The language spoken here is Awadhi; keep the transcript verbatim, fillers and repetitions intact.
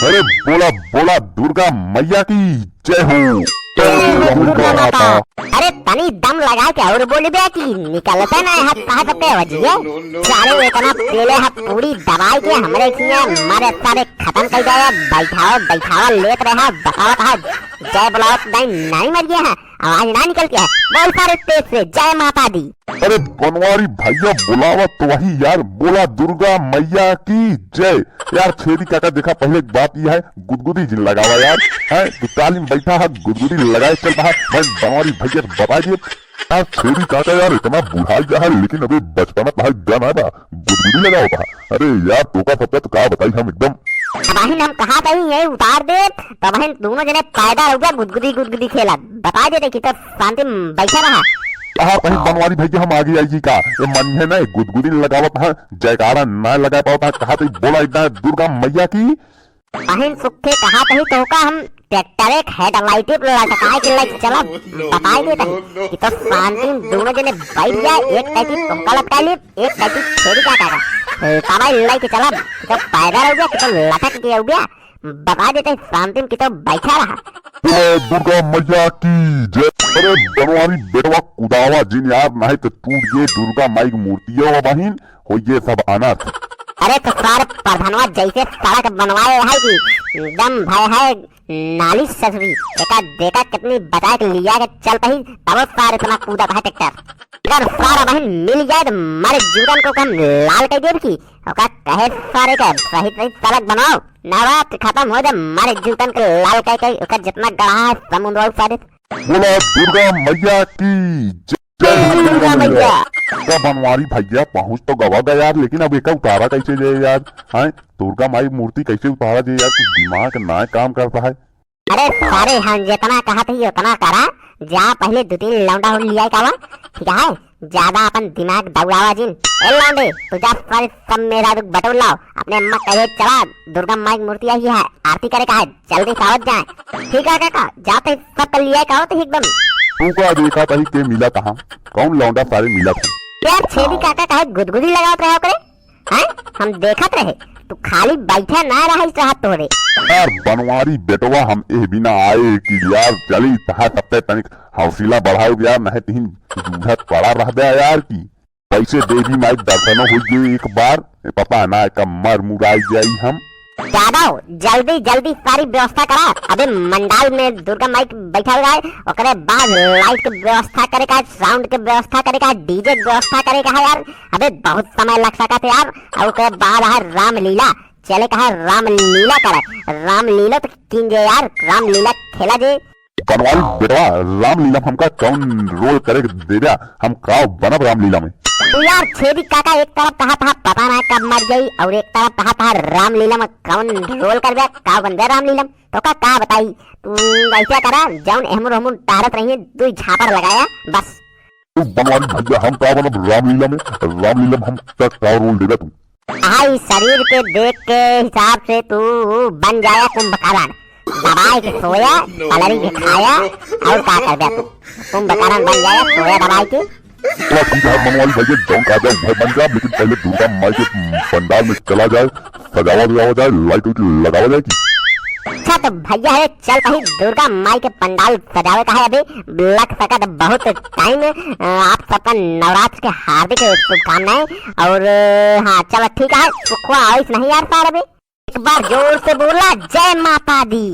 अरे बोला, बोला दुर्गा मैया की जय हो। जय हो दुर्गा माता। अरे तनी दम लगा के और बोलबे कि निकलते ना है, कहा सकते हो जी? सारे इतना पेले है, पूरी दवाई के हमरे किया मारे सारे खत्म कर जाए। बैठाओ, बैठाओ, लेत रहा, बतावत है, जय बुलावत नहीं, नहीं मर गया है, आवाज ना निकल के है। बोल सारे तेज से, जय माता दी। अरे बनवारी भैया, बुलावा तो वही यार, बोला दुर्गा मैया की जय। यार छेदी काका, देखा, पहले एक बात यह है, गुदगुदी जिन लगावा यार, हैं? तू तालीम बैठा है, गुदगुदी लगाए चल रहा है। मैं बनवारी भैया से बता दिए यार, छेदी काका यार, इतना बुढ़ाई जा है, लेकिन अबे बचपना तो है, गन है बा, गुदगुदी लगावा था। अरे यार, तोका सबका तो का बताई हम एकदम। अबहिन हम कहा कहीं यही उतार दे, तो अबहिन दोनों जने पैदा हो गया, गुदगुदी गुदगुदी खेला। बता देते कि तो शांति में बैठा रहा। कहा कहीं बनवारी भैया, हम आगे आई जी का? ये मन है ना, गुदगुदी लगावत है, जयकारा ना लगा पावत है, कहा तो बोला इतना दुर्गा मैया की। बहिन सुखे कहा कहीं तो का हम ट्रैक्टर एक हेडलाइट पे लटकाए के लेके चला, बताए देते हैं कि तो शांति में दोनों जने बैठ जाए, एक टाइप की तुमका लटका ले, एक टाइप की छेदी काका का। ए, तबाई लेके चला, कि तो पैदा रह गया, कि तो लटक के हो गया। बता देते हैं, शांति में कितो बैठा रहा। बोलो दुर्गा मैया की जय। अरे बनवारी बेटवा कुदावा जिन यार, नहीं तो टूट गए दुर्गा माई की मूर्तिया बहिन, हो ये सब अनर्थ। अरे तो सर प्रधानवा जैसे सड़क बनवाए है कि एकदम भय है नाली ससुरी, एका देखा कितनी बचाए के लिया के चल पही, तब सार इतना कूदा है ट्रैक्टर। अगर सारा बहिन मिल जाए तो मारे जूतन को हम लाल कर देब की, ओका कहे सारे के सही सही सड़क बनाओ। नवरात्र खत्म हो जाए, मारे जूतन के लाल कह के ओकर जितना गढ़ा है समुंदर सारे। बोला दुर्गा मैया की जय। जय दुर्गा मैया। का बनवारी भैया पहुँच तो गवा गया यार, लेकिन अब एका उतारा कैसे जाए यार? हैं, दुर्गा माई मूर्ति कैसे उतारा जाए यार? कुछ दिमाग ना काम करता है। अरे सारे हम जितना कहत ही उतना करा, जा पहले दो तीन लौंडा हो लिया कावा, ठीक है? ज्यादा अपन दिमाग दौड़ावा जिन। ए लौंडे, तू जा सारे सब मेहरारू बटोर लाओ, अपने अम्मा कहे चला, दुर्गा माई की मूर्ति आई है, आरती करे का है, जल्दी से आवत जाए। ठीक है काका, जाते ही सब कर लिया का हो तो एकदम। तू का देखा तही के मिला कहाँ? कौन लौंडा सारे मिला था? यार छेदी काका काहे गुदगुदी लगावत रहे ओकरे? हैं? हम देखत रहे, तू खाली बैठा ना रहिस रहत तोहरे। यार बनवारी बेटवा, हम एह बिना आए कि यार चली तहा सबते तनिक हौसला बढ़ाओ यार, नहीं तिहिन जूझत पड़ा रहबे यार की। कैसे देवी माई के दर्शनो हो गए एक बार, ए पता ना का मर मुराई जाई हम। यादव, जल्दी जल्दी सारी व्यवस्था करा। अबे मंडाल में दुर्गा माई के बैठल रहे, ओकरे बाद लाइट के व्यवस्था करे का, साउंड के व्यवस्था करे का, डीजे के व्यवस्था करे का है यार। अबे बहुत समय लग सकत है यार। और ओकरे बाद है रामलीला, चले का है रामलीला करे, रामलीला तो कीन जे यार, रामलीला खेला जे। बनवारी बेटवा, रामलीला में हमका कौन रोल करे के देब्या? हम का बनब रामलीला में? तू यार छेदी काका एक तरफ कहा था पता ना कब मर जाई और एक तरफ कहा था रामलीला में कौन रोल करब्या, का बनब्या रामलीला में? तो का, का बताई? तू ऐसा करा, जौन एहमुर ओहमुर टहरत रहिए, दुई झापड़ लगाया, बस। तू बनवारी भैया, हम का बनब रामलीला में? रामलीला में हम का, का रोल देब्या तू? हाँ, इस शरीर के देख के हिसाब से तू बन जाया कुंभकर्ण। दबाई के सोया, कलरी के खाया, और का करब्या तू? कुंभकर्ण बन जाया, सोया दबाई के। चला ठीक है बनवारी भैया, जौन कहा जाए वह बन जाए, लेकिन पहले दुर्गा माई के पंडाल में चला जाए, सजावा उजावा जाए, लाइट उइट लगावा जाए की। अच्छा तो भैया है, चल पही दुर्गा माई के पंडाल सजावे का है, अभी लग सकत बहुत टाइम। अ, आप सबका नवरात्र के हार्दिक शुभकामनाएं। और, अ, हाँ चलो ठीक है, सुखवा आइस नहीं यार सार अभी। एक बार जोर से बोला, जय माता दी।